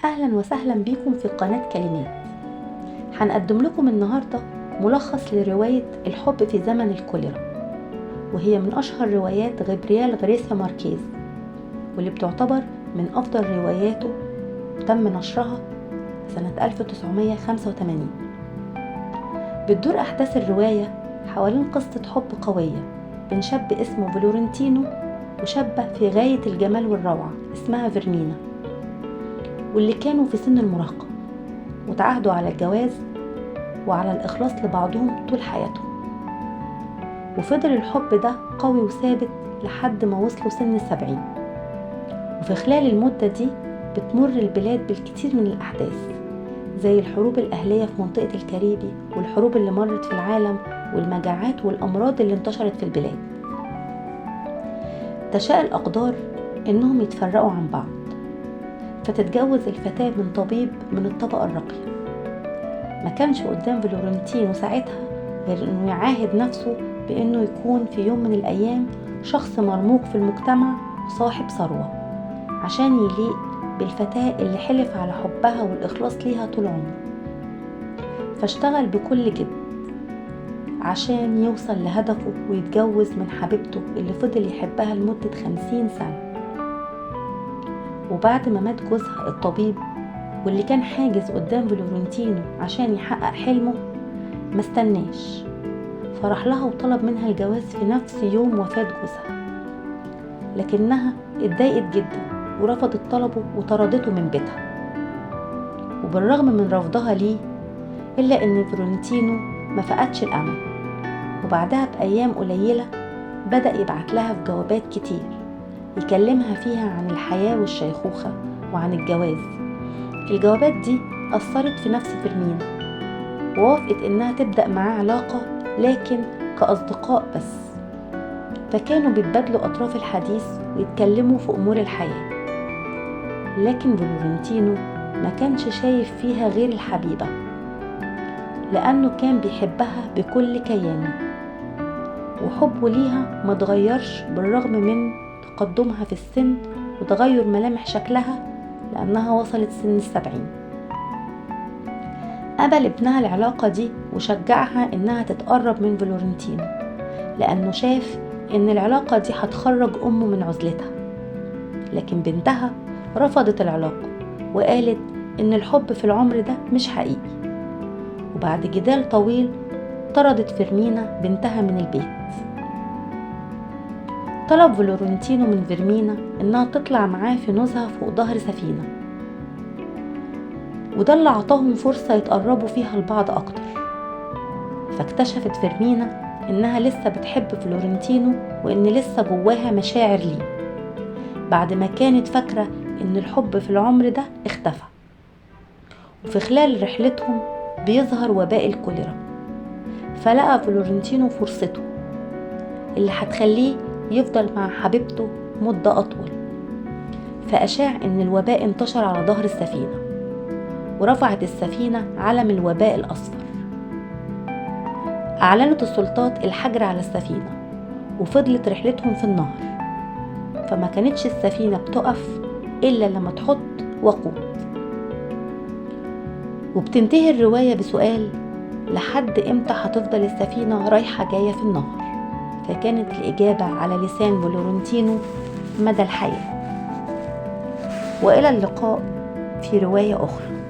أهلا وسهلا بكم في قناة كلمات. هنقدم لكم النهاردة ملخص لرواية الحب في زمن الكوليرا، وهي من أشهر روايات غابرييل غارسيا ماركيز، واللي بتعتبر من أفضل رواياته، تم نشرها سنة 1985. بتدور أحداث الرواية حوالين قصة حب قوية بين شاب اسمه فلورنتينو وشابة في غاية الجمال والروعة اسمها فيرمينا، واللي كانوا في سن المراهقة وتعاهدوا على الجواز وعلى الإخلاص لبعضهم طول حياتهم. وفضل الحب ده قوي وثابت لحد ما وصلوا سن 70. وفي خلال المدة دي بتمر البلاد بالكثير من الأحداث، زي الحروب الأهلية في منطقة الكاريبي، والحروب اللي مرت في العالم، والمجاعات والأمراض اللي انتشرت في البلاد. تشاء الأقدار إنهم يتفرقوا عن بعض، فتتجوز الفتاة من طبيب من الطبقة الراقية. ما كانش قدام فلورنتينو ساعتها غير إنه يعاهد نفسه بإنه يكون في يوم من الأيام شخص مرموق في المجتمع وصاحب ثروة، عشان يليق بالفتاة اللي حلف على حبها والإخلاص ليها طول عمره. فاشتغل بكل جد عشان يوصل لهدفه ويتجوز من حبيبته اللي فضل يحبها لمدة 50 سنة. وبعد ما مات جوزها الطبيب، واللي كان حاجز قدام فلورنتينو عشان يحقق حلمه، ما استناش، فرح لها وطلب منها الجواز في نفس يوم وفاة جوزها. لكنها اتضايقت جدا ورفضت طلبه وطردته من بيتها. وبالرغم من رفضها ليه، إلا إن فلورنتينو ما فقدش الأمل، وبعدها بأيام قليلة بدأ يبعت لها في جوابات كتير يكلمها فيها عن الحياة والشيخوخة وعن الجواز. الجوابات دي أثرت في نفس فيرمينا، ووافقت إنها تبدأ معاه علاقة لكن كأصدقاء بس. فكانوا بيتبادلوا أطراف الحديث ويتكلموا في أمور الحياة، لكن فلورنتينو ما كانش شايف فيها غير الحبيبة، لأنه كان بيحبها بكل كيانه، وحبه ليها ما تغيرش بالرغم من تقدمها في السن وتغير ملامح شكلها، لأنها وصلت سن 70. قبل ابنها العلاقة دي وشجعها إنها تتقرب من فلورنتينو، لأنه شاف إن العلاقة دي هتخرج أمه من عزلتها. لكن بنتها رفضت العلاقة وقالت إن الحب في العمر ده مش حقيقي. وبعد جدال طويل طردت فيرمينا بنتها من البيت. طلب فلورنتينو من فيرمينا إنها تطلع معاه في نزهة فوق ظهر سفينة، وده اللي عطاهم فرصة يتقربوا فيها لبعض أكتر. فاكتشفت فيرمينا إنها لسه بتحب فلورنتينو وإن لسه جواها مشاعر ليه، بعد ما كانت فاكرة إن الحب في العمر ده اختفى. وفي خلال رحلتهم بيظهر وباء الكوليرا، فلقى فلورنتينو فرصته اللي هتخليه يفضل مع حبيبته مدة أطول. فأشاع إن الوباء انتشر على ظهر السفينة، ورفعت السفينة علم الوباء الأصفر. أعلنت السلطات الحجر على السفينة، وفضلت رحلتهم في النهر، فما كانتش السفينة بتقف إلا لما تحط وقود. وبتنتهي الرواية بسؤال: لحد إمتى هتفضل السفينة رايحة جاية في النهر؟ فكانت الإجابة على لسان فلورنتينو: مدى الحياة. وإلى اللقاء في رواية أخرى.